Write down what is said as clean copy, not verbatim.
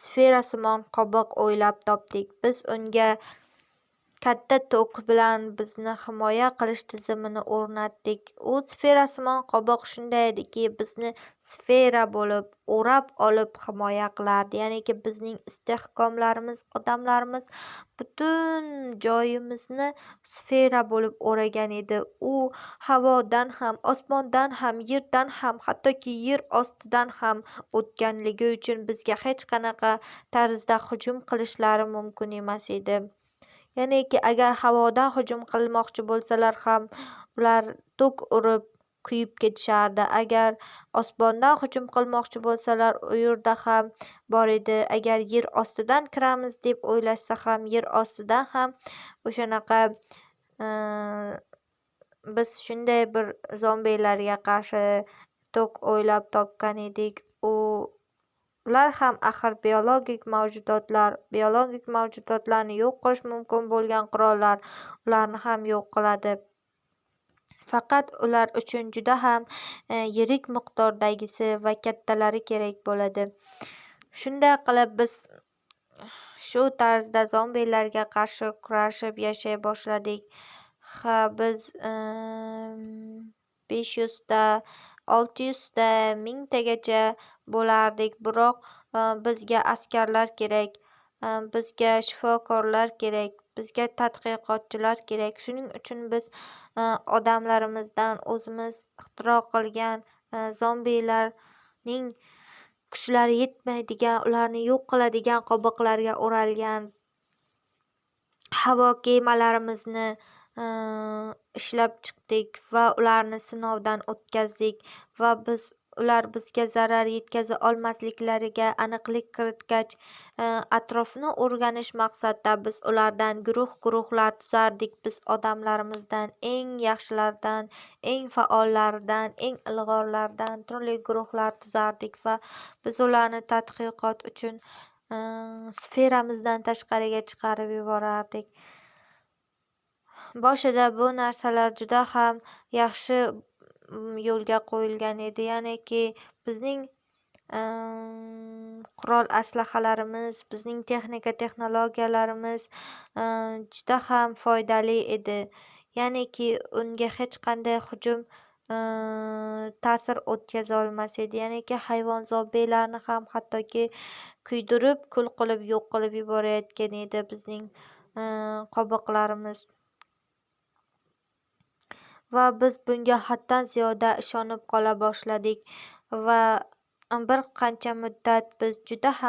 Sferasimon qobiq o'ylab topdik. Biz unga katta tok bilan bizni himoya qilish tizimini o'rnatdik. U sferasimon qobiq shunday ediki, bizni sfera bo'lib o'rab olib himoya qilardi. Ya'niki bizning istehkomlarimiz, odamlarimiz, butun joyimizni sfera bo'lib o'ragan edi. U havodan ham, osmondan ham, yerdan ham, hattoki yer ostidan ham o'tganligi uchun bizga hech qanaqa tarzda hujum qilishlari mumkin emas edi. Ya'niki agar havodan hujum qilmoqchi bo'lsalar ham, ular tok urib kuyib ketishardi. Agar osmondan hujum qilmoqchi bo'lsalar, u yerda ham bor edi. Agar yer ostidan kiramiz deb o'ylashsa ham, yer ostidan ham o'shanaqa. Biz shunday bir zombilarga qarshi tok o'ylab topgan edik. Ular ham axir biologik mavjudotlar, biologik mavjudotlarni yo'q qilish mumkin bo'lgan qurollar ularni ham yo'q qiladi. Faqat ular uchun juda ham yirik miqdordagisi va kattalari kerak bo'ladi. Shunday qilib, biz shu tarzda zombilarga qarshi kurashib yashay boshladik. Ha, biz 500 ta, 600 ta, 1000 tagacha bo'lardik. Biroq bizga askarlar kerak, bizga shifokorlar kerak, bizga tadqiqotchilar kerak. Shuning uchun biz odamlarimizdan o'zimiz ixtiro qilgan, zombilarning kuchlari yetmaydigan, ularni yo'q qiladigan qobiqlarga o'ralgan havo kemalarimizni ishlab chiqdik va ularni sinovdan o'tkazdik va biz ular bizga zarar yetkaza olmasliklariga aniqlik kiritgach, atrofni o'rganish maqsadida biz ulardan guruh guruhlar tuzardik. Biz odamlarimizdan eng yaxshilaridan, eng faollaridan, eng ilg'orlaridan turli guruhlar tuzardik va biz ularni tadqiqot uchun sferamizdan tashqariga chiqarib yuborardik. Boshida bu narsalar juda ham yaxshi yo'lga qo'yilgan edi. Ya'niki bizning qurol aslahalarimiz, bizning texnika texnologiyalarimiz juda ham foydali edi. Ya'niki unga hech qanday hujum ta'sir o'tkazolmas edi. Ya'niki hayvon zombilarni ham hattoki kuydirib, kul qilib, yo'q qilib yuborayotgan edi bizning qobiqlarimiz. Va biz bunga haddan ziyoda ishonib qola boshladik va bir qancha muddat biz juda ham